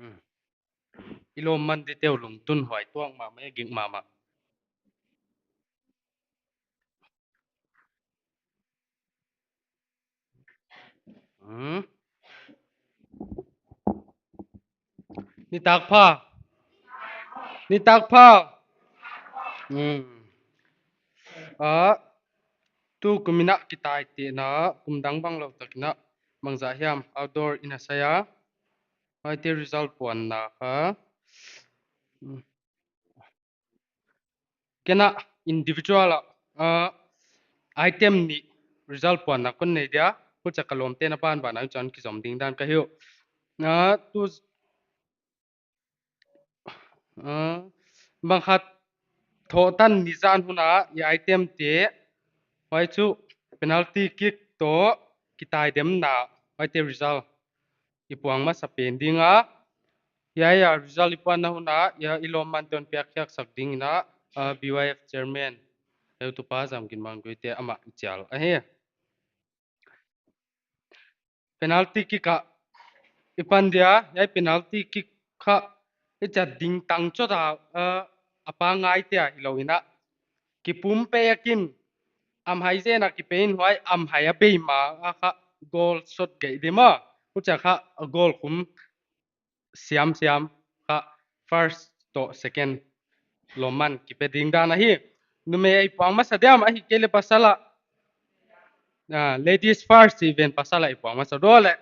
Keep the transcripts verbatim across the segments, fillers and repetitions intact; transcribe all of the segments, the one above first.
Hmm. I lawmman di teu lungtun huai tuak mahmah, gik mahmah. Hmm. Nitak pha. Nitak pha. Hmm. Ah, tu kum in a kitaitehna, kum dang banglou tak in a, bangzah hiam outdoor in a sai a. Huaite result puanna kha. Hmm. Ken a individual a, ah, item nih result puanna kon nei dia, huchia ka lawmte'n a banban a chih kizom ding dan ka hi uh. Ah, tu, ah, bang khat thohtan ni zan hun a i item te, huai chu penalty kick toh kitaidemna, huaite result i puang masa pen ding a. Hiai a result i puanna hun a, hiai i lawmman te'n piak khiak sak ding in a, ah, B Y F chairman, heutupa Zamginmang Guite amah i chial ahi. Penalty kick a i pan dia, hiai penalty kick kha i chat ding tang chot a, ah, a pangngai te a hilou in a, kipumpe a kin, amhai zen a kipe in huai, amhai a bei ma a kha goal shot gei di maw. Huchia kha a goal khum siamsiam kha first toh second lawmman kipe ding dan ahi. Numei a i puang masa diam, ahihkeileh pasal a. Ah, ladies first chih ven, pasal a i puang masa dua leh.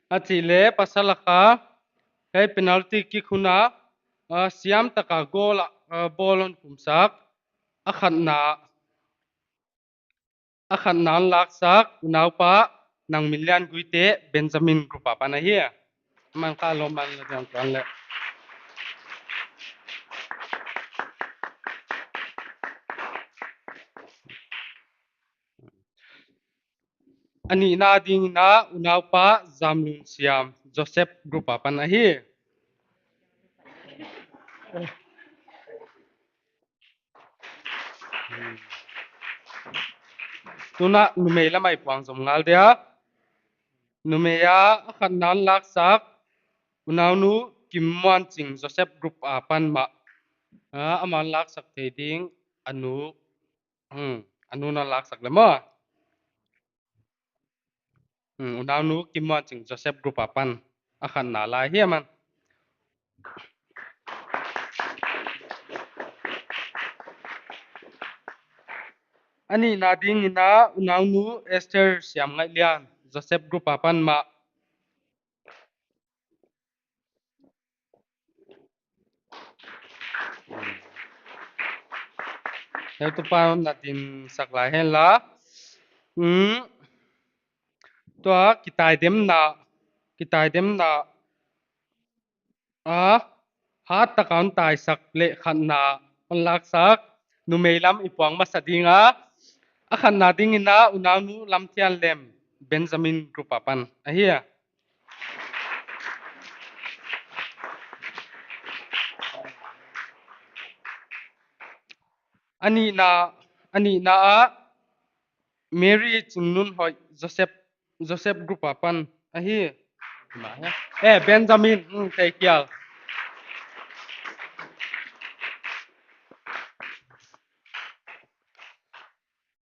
A chih leh pasal a kha, hiai penalty kick hun a, ah, siam taka goal a, ah, ball hon khumsak, a khatna, a khatna hon laksak, unaupa Nangminlian Guite, Benjamin group apan ahi. Aman kha lawmman la diam tuan leh. A nihna ding in a unaupa Zamlunsiam, Joseph group apan ahi. Tun a numei lam a i puang zom ngal dia. Numei a a khatna hon laksak, unaunu Kimmuanching, Joseph group apan mah. Ah, aman laksak thei ding, a nu. Hmm, a nu'n a laksak leh maw. Hmm, unaunu Kimmuanching, Joseph group apan a khatna lai hi aman. A nihna ding in a unaunu Esther Siamngaihlian, Joseph group apan mah. Heutupa hon na dinsak lai hen la. Hmm. Tua kitaidemna, kitaidemna. Ah, hat taka hon taisak leh khatna hon laksak, numei lam i puang masa ding a. A khatna ding in a unaunu Lamthianlem, Benjamin group apan ahi a. A nihna, a nihna a Mary Chingnunhoih, Joseph, Joseph group apan ahi. Eh, Benjamin, hmm, thei kial.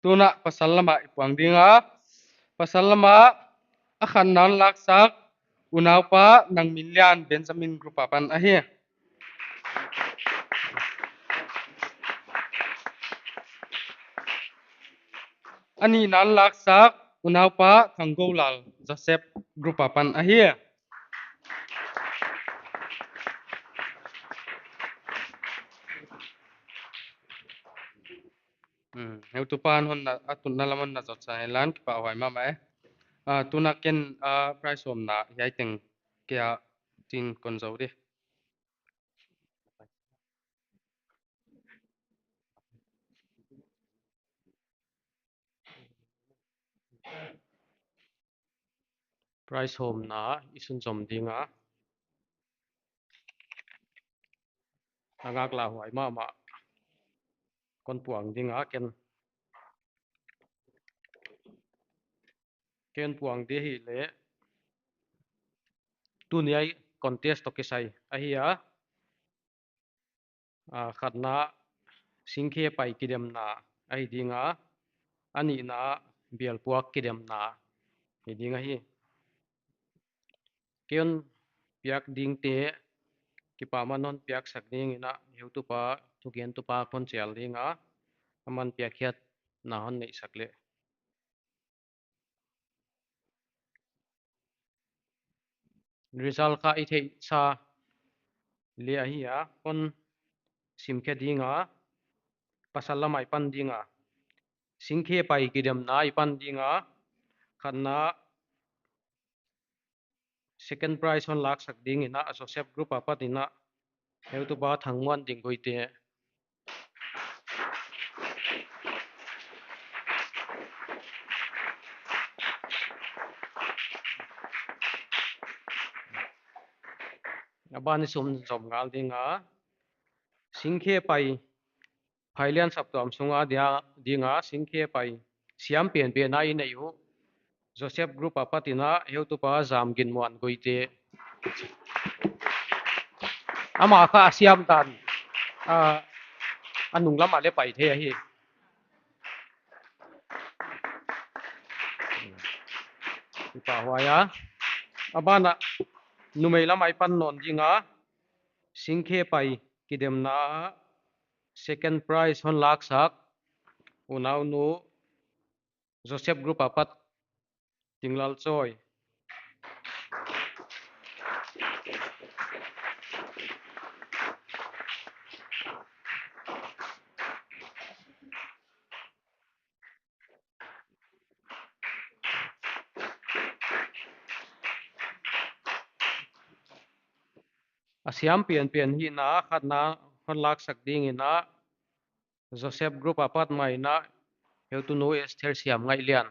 Tun a pasal lam a i puang ding a. Pasal lam a a khatna hon laksak, unaupa Nangminlian, Benjamin group apan ahi. A nihna hon laksak, unaupa Thanggoulal, Joseph group apan ahi. Hmm, heutupa'n hon na, a tunna lam hon na zotsak hen la, kipahhuai mahmah e. Ah, tun a ken, ah, prize hawmna hiai teng kia tin kon zou di. Prize hawmna i sunzom ding a. A ngaklah huai mahmah kon puang ding a ken. Ken puang di hileh. Tuni a i contest toh kisai ahi a. A, khatna singkhe pai kidemna ahi ding a, a nihna bialpuak kidemna hi ding ahi. Kei hon piak dingte kipahman hon piaksak ding in a, heutupa, thugentupa kon chial ding a, aman piakkhiatna hon neihsak leh. Result kha i theihsa leh ahi a, kon simkhe ding a, pasal lam ah i pan ding a. Singkhe pai kidemna i pan ding a, khatna second prize hon laksak ding in a, Joseph Group apat in a, heutupa Thangmuan Dingguite. A ban i sunzom ngal ding a, singkhe pai, Phailian saptuam sung a dia, ding a, singkhe pai siam penpen a i neih uh Joseph Group apat in a, heutupa Zamginmuan Guite. Amah kha a siam dan, a, a nung lam ah leng pai thei ahi. Kipahhuai a. A ban ah numei lam ah i pan nawn ding a, singkhe pai kidemna second prize hon laksak unaunu Joseph Group apat Tinglal Choi. A siam penpen hihna khatna hon laksak ding in a, Joseph Group apat mai in a, heutunu Esther Siamngaihlian.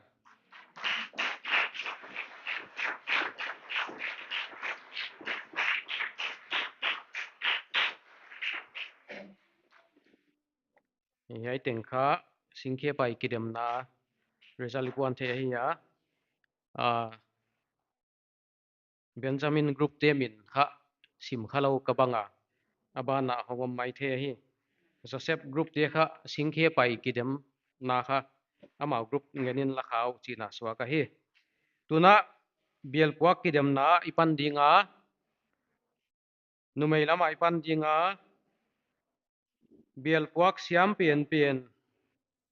Hiai teng kha singkhe pai kidemna result i puan theih ahi a. A, Benjamin Group te min kha sim khalou ka bang a, a ban ah hong om maithei ahi. Joseph Group te kha singkhe pai kidemna kha amau group ngen in la kha uh chihna suak ahi. Tun a bialpuak kidemna i pan ding a, numei lam ah i pan ding a, bialpuak siam penpen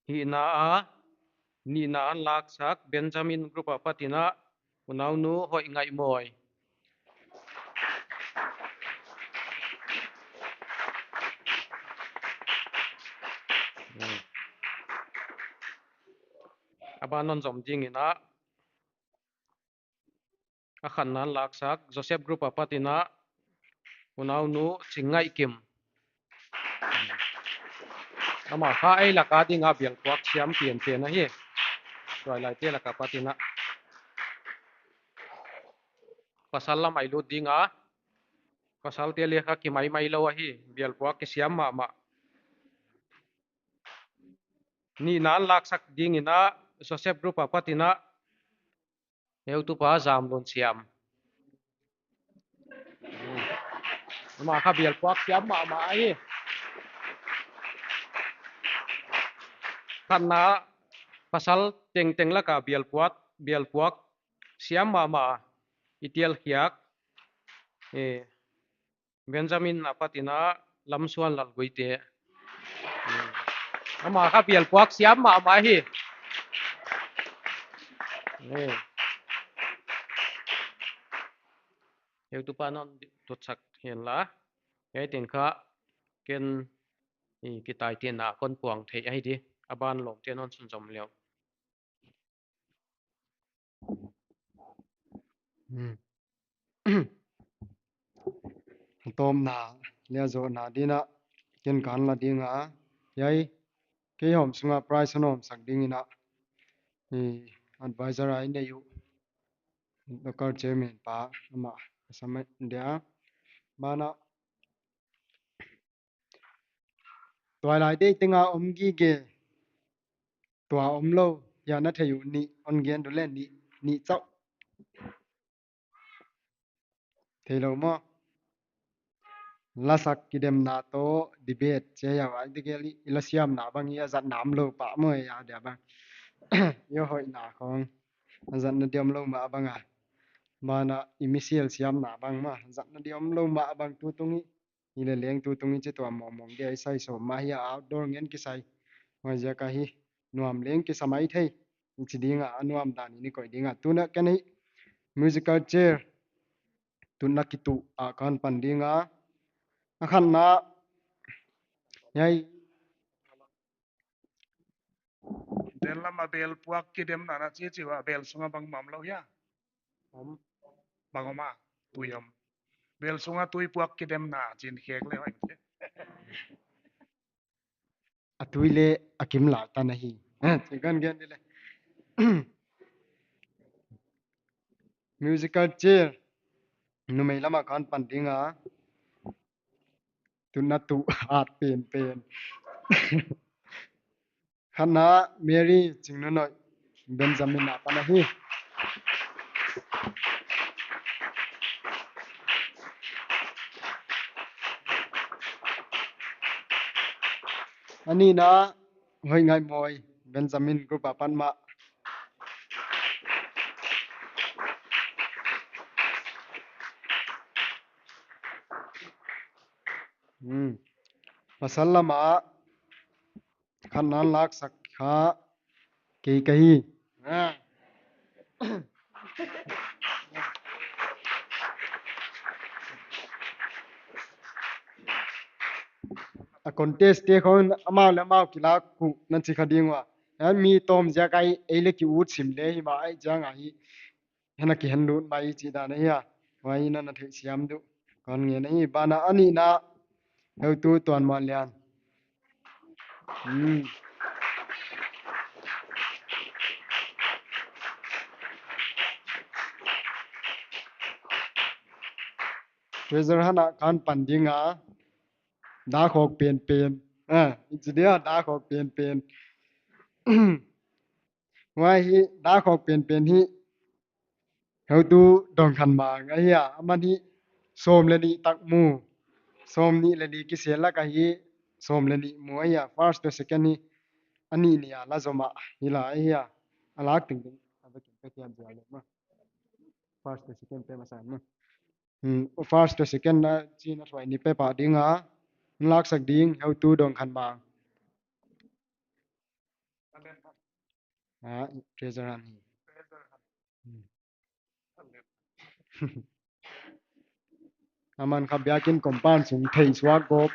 hihna a nihna hon laksak Benjamin Group apat in a, unaunu Hoihngaihmawi. A ban hon zom ding in a, a khatna hon laksak Joseph Group apat in a, unaunu Chingngaihkim. Amah kha ei lak a ding a bialpuak siam penpen ahi. Tuailaite lak apat in a, pasal lam ah i lut ding a, pasalte leng kha kimaimai lou ahi, bialpuak kisiam mahmah. Nihna hon laksak ding in a, Joseph Group apat in a, heutupa Zamlunsiam. Amah kha bialpuak siam mahmah ahi. Khatna pasal tengteng lak a bialpuak, bialpuak siam mahmah i tel khiak, eh, Benjamin apat in a Lamsuanlal Guite. Amah kha bialpuak siam mahmah ahi. Eh. Heutupa non tutsak hen la. Hiai teng kha ken i kitaitehna kon puang theih ahi di. A ban lawmte non sunzom leh. Hmm. Tawpna leh zohna ding in a, ken kan la ding a. Hiai, kei hawm sung a prize hon hawmsak ding in a, i advisor a i nei uh, local chairman pa, amah ka sam dia. Mana, tuailai dei teng a om gige, tua omlou, ya na thei uh ni, hon gen du leh ni, ni chauh. Theilou maw? Lasak kidemna toh debate chia ya wa, degel i la siamna bang i a zatna omlou pah maw ya dia bang. I hoihna khong a zatna di omlou mah bang a. Mana i misial siamna bang mah zatna di omlou mah bang tutung i. I le leng tutung i chi tuam mawngmawng dia i sai sawm mah hi a, outdoor ngen kisai. Huaiziak ahi nuam leng kisa maithei. I chi ding a, a nuam dan i koih ding a. Tuna ken hi musical chair. Tuna kitu a kan pan ding a. A khatna. Hiai. Den lam a bel puak kidemna na chi chi ua, bel sunga bang omlou hia. Om. Bang om a, tui om. Bel sunga tui puak kidemna chin khek le hoi. A tui le a kim lai tan ahi. Ha, chi kan gen di le. Musical chair. Numei lam a kan pan ding a. Tuna tu hat pen pen. Khatna Mary Chingnunoi Benjamin a pan ahi. A nihna Hoingaihmawi Benjamin group a pan mah. Hmm. Pasal lam a khatna laksak kha kei ka hi. Ah. A contest te khong amau le amau kilak uh na chi kha ding ua. Hiai mi tawm ziak a ei le ki ut sim le hi mah ai ziak a hi. Hiai na kihen lut mai chi dan ahi a. Huai na na theihsiam duh. Kon ngen ahi, bana a nihna. Heutu Tuanmuanlian. Hmm. Treasure hunt a kan pan ding a. Dak hawk penpen. Ah, i chi dia dak hawk penpen. Huai hi dak hawk penpen hi. Heutu Dongkhanmang ahi a, aman hi sawm le nih tak mu. Sawm nih le li kisel lak ahi, sawm le nih mu ahi a, first to second hi a nih nih a la zom a hi la ahi a. A lak tengteng a va kim ka kiam zia le ma. First to second pe masa ma. Hmm, first to second na chi na thuai ni pe pa ding a. Laksak ding, Heutu Dongkhanmang. Ah, treasure hunt hi. Hmm. Aman kha biakin compound sung thei suak gop.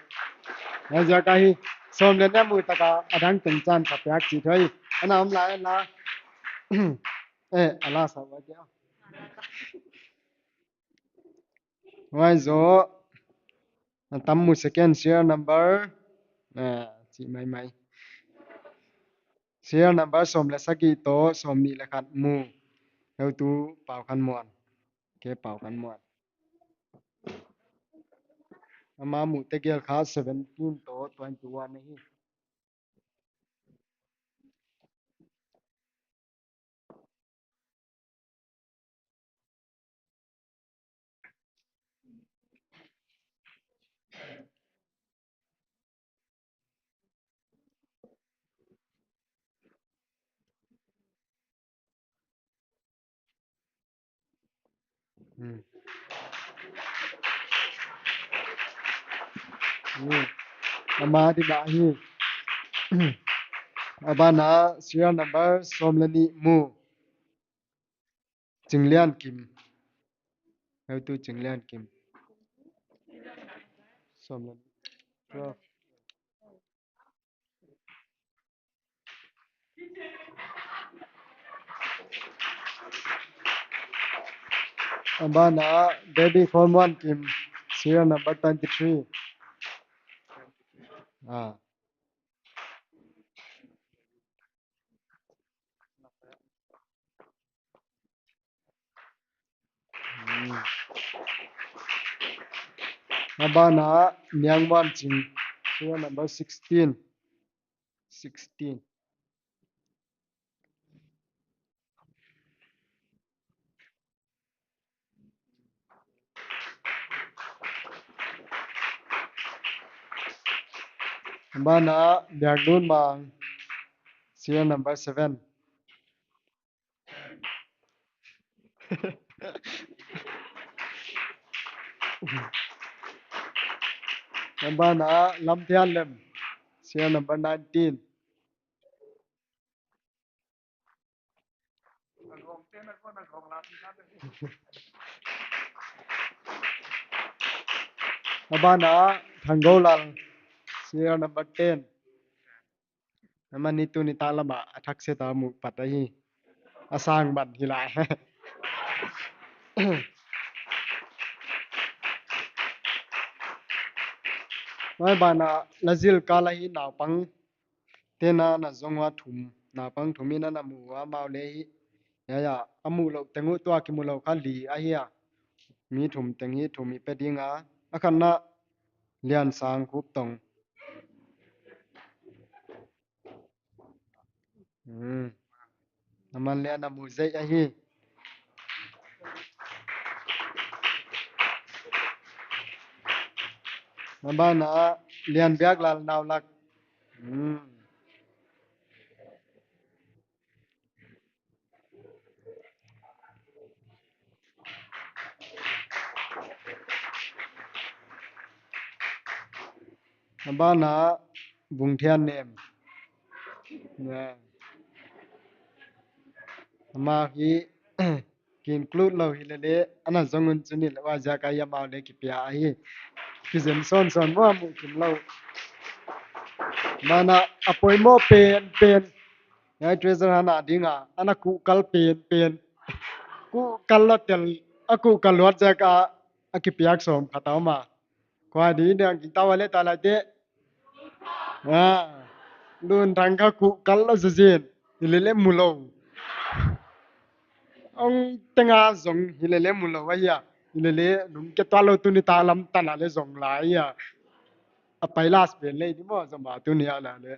Huaiziak a hi, sawm le nih mu tak a adang teng chan ka piak chi thoi. Ana om lai la. Eh, ala sa wa dia. Huai zoh. A tam mu second serial number. Ah, chi maimai. Serial number sawm le sagih toh sawmnih le khat mu. Heutu Paukhanmuan. Ke Paukhanmuan. Ama mu tegel kha seventeen toh twenty-one ahi. Hmm. Hmm. Ama di mah hi. A bana serial number sawm le nih mu. Chinglian Kim. Heutu Chinglian Kim. Sawm le nih. Twelve. A bana Baby Khonmuan Kim, serial number twenty-three. Ah. Hmm. A bana Niangmuanching, serial number sixteen. Sixteen. Bana Biaknunmang, serial number seven. Bana Lamthianlem, serial number nineteen. Bana Thanggolal, serial number ten. Amah ni tuni tak lam ah a thak se ta mu pat ahi. A sang ban hi lai. Mai bana Lazil kal ahi naupang. Tena na zong ua thum, naupang thum in ana mu ua amau leh hi. Ya, ya, a mu lou teng uh tua kimu lou kha li ahi a. Mi thum teng hi thum i pe ding a. A khatna Liansangkhup Tong. Hmm. Aman leh ana mu zeih ahi. Bana Lianbiaklal Naulak. Hmm. Bana Vungthiannem. Ya. Amah hi ki include lou hi lele, ana zong un chu ni leh, huaiziak a amau leh kipia ahi. Kizem sonson maw, mu kim lou. Bana a poimoh penpen. Hiai treasure hunt a ding a, ana kuhkal penpen. Kuhkal lua tel, a kuhkal luat ziak a, a kipiak sawm khat a om a. Kua di niang ki tau a leh ta lai te. Ah, Lunthang kha kuhkal lua zezin. Hi lele mu lou. Ong tenga zong hi lele mu lou ahi a. Hi lele nung ke tua lou tuni tak lam tan a leh zong lai ahi a. A pai last pen leh di maw zong ba tuni a leh.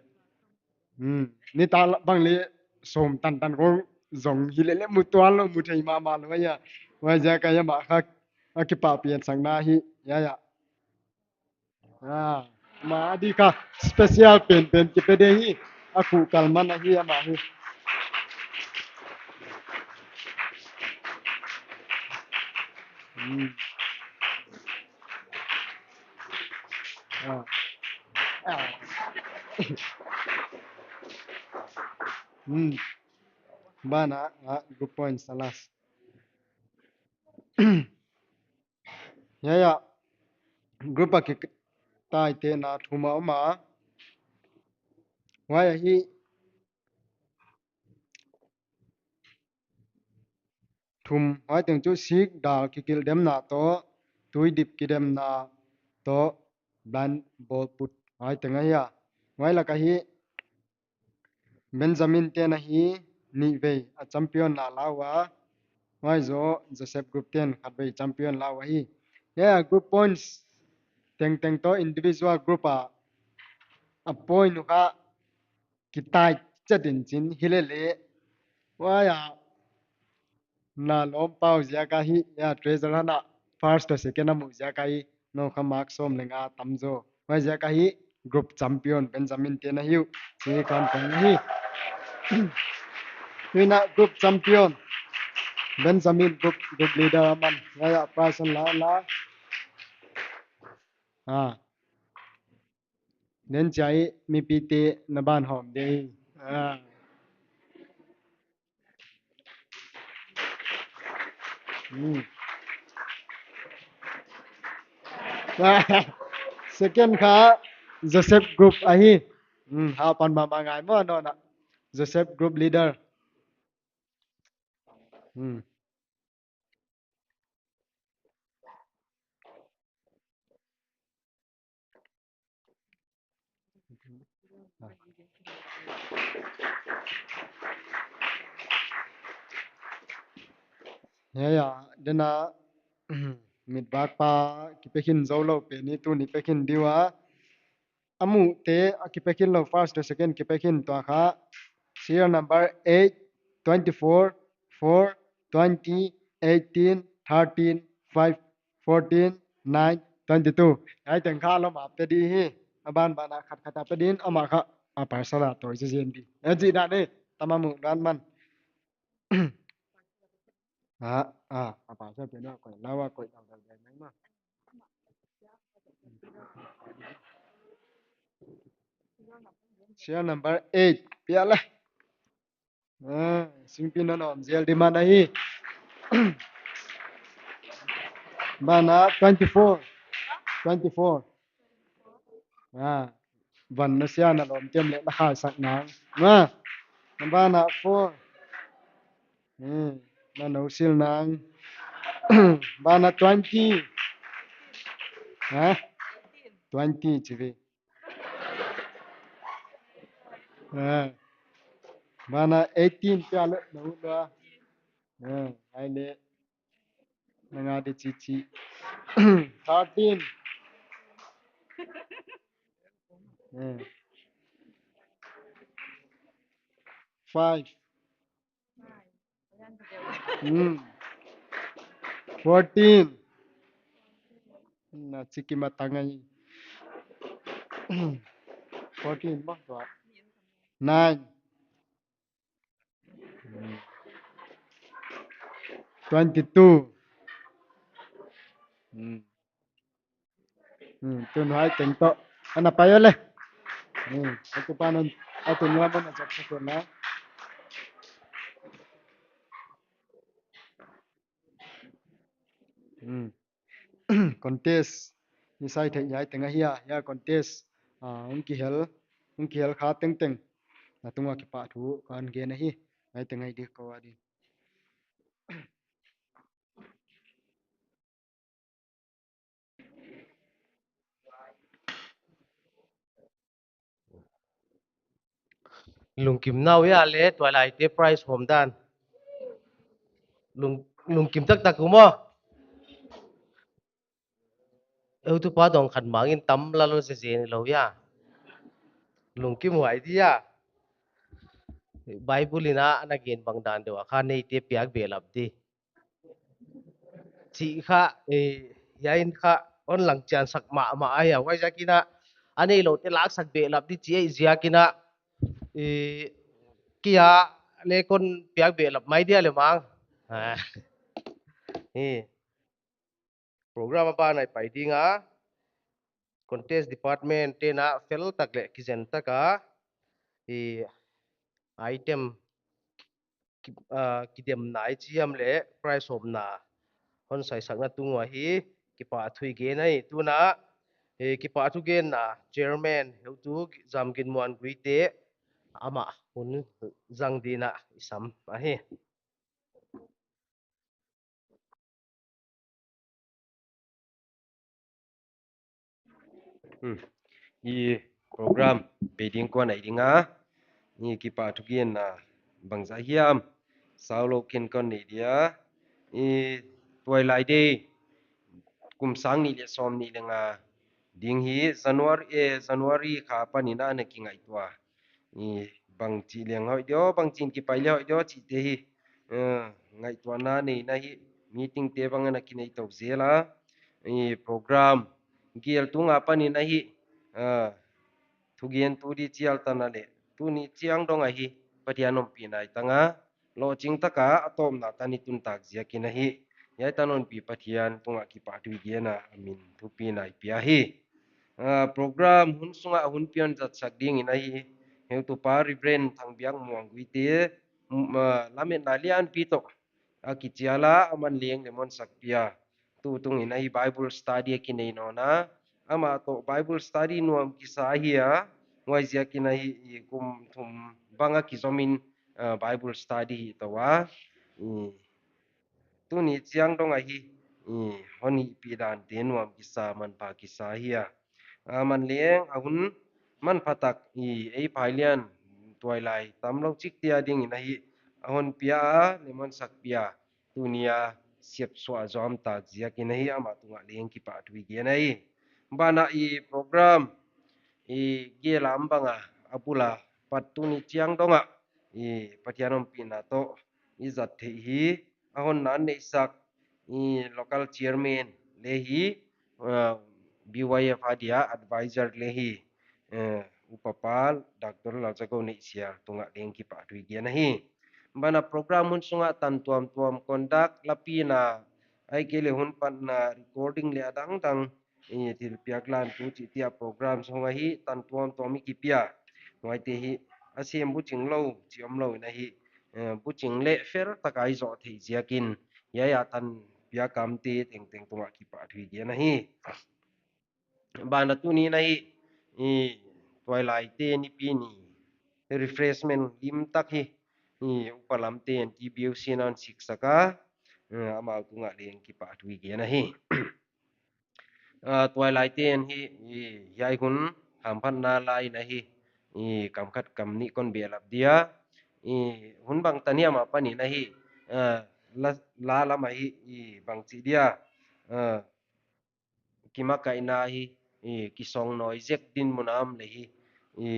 Hmm. Ni tak bang leh sawm tantan kong zong hi lele mu tuan lou, mu thei mahmah lou ahi a. Huaiziak a amah kha a kipahpih sakna hi. Ya, ya. Ah, amah di kha special penpen kipe di hi. A kuhkal man ahi amah hi. Hmm. Ah. Ah. Hmm. Bana, ah, group points a last. Ya, ya. Group a kitaitehna thum a om a. Huai ahi thum, huai teng chu sik dal kikilh demna toh, tuidip kidemna toh, blind ball put, huai teng ahi a. Huai lak ahi Benjamin te'n ahi nihvei a champion la ua. Huai zoh Joseph group te'n khatvei champion la ua hi. Ya, group points tengteng toh individual group a, a point uh kha kitai chet in chin hi lele. Huai a na lawm pau ziak ahi, ya, treasure hunt a first toh second a mu ziak ahi, nou kha mark sawm leh nga tam zaw. Huaiziak ahi group champion Benjamin te'n ahi uh. Chi kan kong ahi. Tuin a group champion Benjamin group, group leader aman. Ya, ya, prize la la. Ah. Nen chai mipite na ban hawm di. Ah. Hmm. Second kha Joseph group ahi. Hmm, hau pan mahmah ngai maw, nou na. Joseph group leader. Hmm. Ya, ya, dena, mitbak pa kipe khin zou lou pen i tuni pe khin di ua. A mute a kipe khin lou, first toh second kipe khin tua kha. Serial number eight, twenty-four, four, twenty, eighteen, thirteen, five, fourteen, nine, twenty-two. Hiai teng kha lawm a pe di hi. A ban ban a khat khat a pe din, amah kha a parcel a toh zen zen di. A chi dan e, tama mu dan man. Ah, ah, a parcel pe na koi, lawa koi, dal dal dal ma. Serial number eight, pia le. Ah, singpi na nom zel di man ahi. Bana twenty-four. Twenty-four. Ah, van na sia na lawm tem le na khai sak nang. Ah, bana four. Hmm, na no sil nang. Bana twenty. Ha? Twenty chibi. Ah. Bana eighteen pia le na hu lua. Ah, ai le. Na nga di chichi. Thirteen. Ah. Five. Hmm. Fourteen. Na chiki matang ai. Fourteen ba tua. Nine. Hmm. Twenty-two. Hmm. Hmm, tun huai teng toh. Ana pai le. Hmm, atu panon, atu nua mana jak sa na. Hmm. Contest. Ni sai thei hiai teng ahi a, hiai contest. Ah, hong kihel, hong kihel kha tengteng. Na tunga kipahthu kon gen ahi. Hiai teng ahi di ko a di. Lungkim nau ya le, tuailai te prize hawm dan. Lung, lungkim taktak uh maw. Eu tu pa dong khat mangin tam lalo se zen lo ya. Lungkim huai dia. Bible ina ana gen bang dan deuh a kha neite piak behlap di. Chih kha, eh, hiai in kha hon langchian sak mahmah ahi a, huaiziakin a, a neilou te laksak behlap di chih ahih ziakin a, eh, kia le kon piak behlap mai dia le mang. Ah. Eh. Program a ban ah i pai ding a, contest department te'n a fel tak leh kizen tak a, i item ki, ah, kidemna i chi hiam leh prize hawmna hon saisakna tung uah hi kipahthu i gen ahi. Tun a, eh, kipahthu genna chairman heutu Zamginmuan Guite, amah hun zang dingin a i sam ahi. Hmm. I program bei ding kuan ahi ding a. I kipahthu genna bangzah hiam saulou khin kon nei dia. I tuailai day kum sang nih leh sawmnih leh nga ding hi January, eh, January kha panin a na kingaihtuah. I bangchi leng hoih diam, bangchin kipai leh hoih diam chihte hi, eh, ngaihtuahna neina hi, meeting te bang ana kinei tou zel a. I program gel tung a panin ahi, eh, thugentu di chial tan a leh tuni chiang dong ahi, Pathian ompihna i tang a. Lohching taka a tawpna tan i tun tak ziakin ahi. Hiai tan hon pi Pathian tungah kipahthu i gen a, a min thupina i pia hi. Ah, program hun sungah hun pian zatsak dingin ahi. Heutupa Reverend Thangbiakmuang Guite, mm, ah, lametna lianpi toh a kichial a, aman leng lemon sak pia. Tutung in ahi Bible study a kinei nawn a. Amah toh Bible study nuam kisa ahi a. Huaiziakin ahi i kum thum bang a kizom in, ah, Bible study hi tou a. I, tuni chiang dong ahi i hon hihpih dante nuam kisa, manpha kisa ahi a. Ah, aman leng a hun manpha tak i ei phailian tuailai tamlou chik te adingin ahi a hon pia a, lemon sak pia. Tuni a siap suah zom tak ziakin ahi, amah tungah leng kipahthu i gen ahi. Banah i program i gel a om bang a, a bul a pat tuni chiang dong a i Pathian ompihna toh i zat theih hi, a honna neihsak i local chairman leh hi, uh, B Y F a dia advisor leh hi. eh, Upa Pa Doctor Lalzagou Neihsial tungah leng kipahthu i gen ahi. Banah program hun sungah tan tuamtuam conduct, lapina, ahihkeileh hun patna recording leh adangdang, eh, thilpiak lantu chih tia program sung ahi tan tuamtuam i kipia. Huaite hi a sem buching lou, chi omlou in ahi, eh, buching leh fel taka i zoh theih ziakin, hiai a tan piak kamte tengteng tungah kipahthu i gen ahi. Banah tuni'n ahi, i, tuailaite nipi ni refreshment lim tak hi, i, upa lamte'n T B U C in a hon siksak a, eh, amau tungah leng kipahthu i gen ahi. Ah, tuailaite'n hi, i, hiai hun hamphatna lai in ahi, i, kam khat kam nih kon behlap dia, i, hun bangtan hiam apan in ahi, ah, la, la lam ahi, i, bangchi dia, ah, kimakaihna hi, i, kisong nawi zek dinmun a om leh hi, i,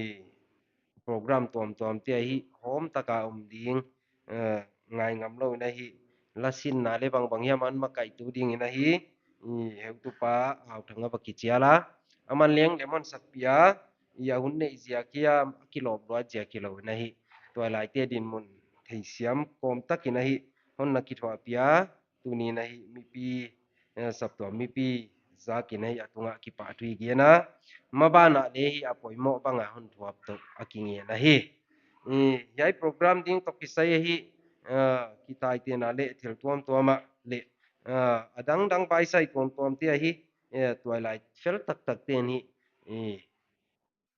program tuamtuamte ahi hawm taka om ding, eh, ngai ngam lou in ahi, lasinna leh bangbang hiam a hon makaihtu dingin ahi, i, heutupa Hauthang a va kichial a, aman leng lem hon sakpih a, i, a hun neih ziak hiam, a kilawp luat ziak hilou in ahi, tuailaite dinmun theisiam kawm takin ahi, hon na kithuahpih a, tuni'n ahi mipi, eh, saptuam mipi zakin ahi a tungah kipahthu i gen a, maban ah leh hi a poimoh banga hon thuap toh a kingen ahi. I, hiai program ding toh kisai ahi, eh, kitaitehna leh thil tuamtuam ah leh, eh, adangdang baisai tuamtuamte ahi, eh, tuailai fel taktakte'n hi, i,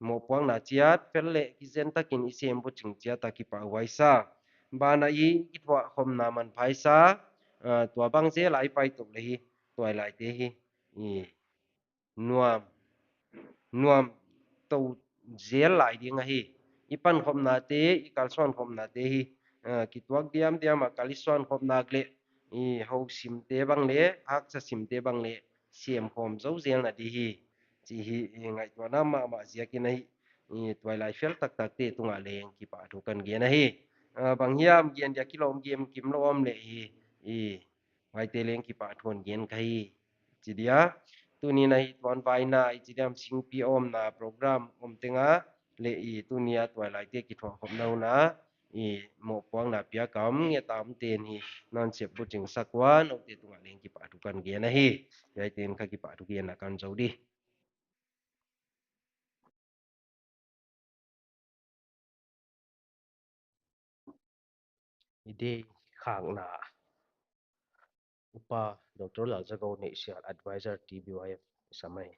mohpuakna chiat, fel leh kizen takin i sem buching chiat a kipahhuai sa. Banah i kithuahkhopna manpha i sa, ah, tuabang zel a i pai toh leh hi, tuailaite hi, i, nuam, nuam tou zel lai ding ahi. I pankhopnate, i kalsuankhopnate hi, ah, kituak diamdiam a kal i suankhop nak leh, i, hou simte bang leh, haksa simte bang leh, siam khawm zou zelna di hi. Chih hi, i, ngaihtuahna mahmah ziakin ahi, i, tuailai fel taktakte tungah leng kipahthu kan gen ahi. Ah, bang hiam gen dia kilawm gimkim lou om leh hi, i, huaite leng kipahthu hon gen ka hi. Chi dia, tuni'n ahi tuanvaina, i, chi diam singpi omna program om tenga, leh i, tuni a tuailaite kithuahkhopna hun a, i, mohpuakna piak a om nget a omte'n hi, non sep buching sak ua, noute tungah leng kipahthu kan gen ahi. Hiaite'n ka kipahthu genna kon zou di. I deihkhakna, Upa Doctor Lalzagou Neihsial, Advisor T B Y F, sam ahi.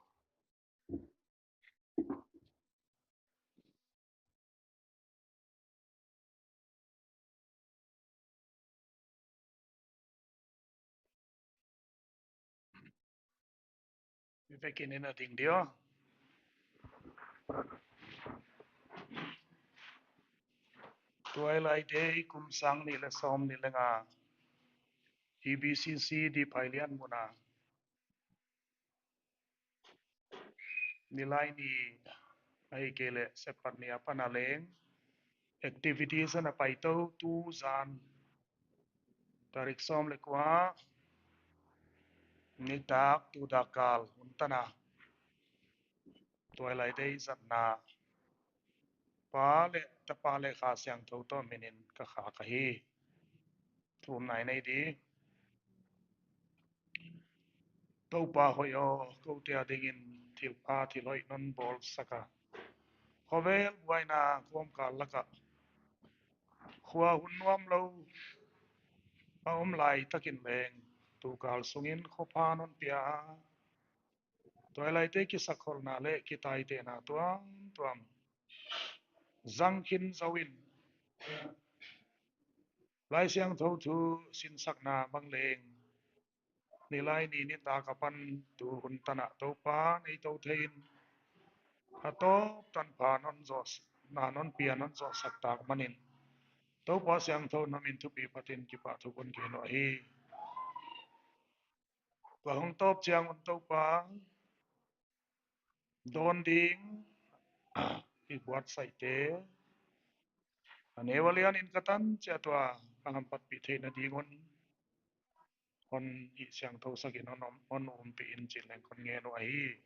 I vekin i na ding dia. Tuailaite kum sang nih leh sawmnih leh nga, E B C C D Phailian mun a, Nilaini ahihkeileh Seppatni apan a leng activities ana paitou tu zan, tarik sawm leh kua, nitak tu dakkal hun tan a, tuailaite zatna Pa leh Tapa leh Kha Siangthou toh minin ka khak ahi. Thumna i nei di. Toupa hoih aw, koute adingin thilpha thilhoih non bawlsak a, khovel buaina kawmkal laka khua hun nuamlou a om lai takin leng, tukal sungin khopha non pia a, tuailaite kisakkholna leh kitaitehna tuamtuam zang khin zou in, Laisiangthou thu sinsakna bang leng, Nilaini nitak apan tu hun tan a Toupa'n ei tou thei in, a tawp tanpha non zoh, na non pia non zohsak tak manin, Toupa siangthou na min thupi phatin kipahthu kon gen uh ahi. Tua hong tawp chiang un Toupa, dawn ding i buatsaihte, a neu a lian in ka tan chiat ua ka hamphatpih theihna ding un hon hihsiangthousak in, hon, hon umpih in chi'n leng kon ngen uh ahi.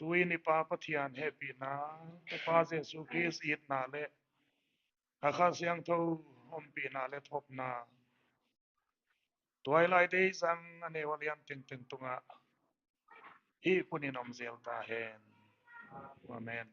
Tuin i Pa Pathian hehpihna, i Pa Jesu Khrist itna leh a Kha Siangthou ompihna leh thopna, tuailai dei zang a neu a lian tengteng tungah hih kunin om zel ta hen. Amen.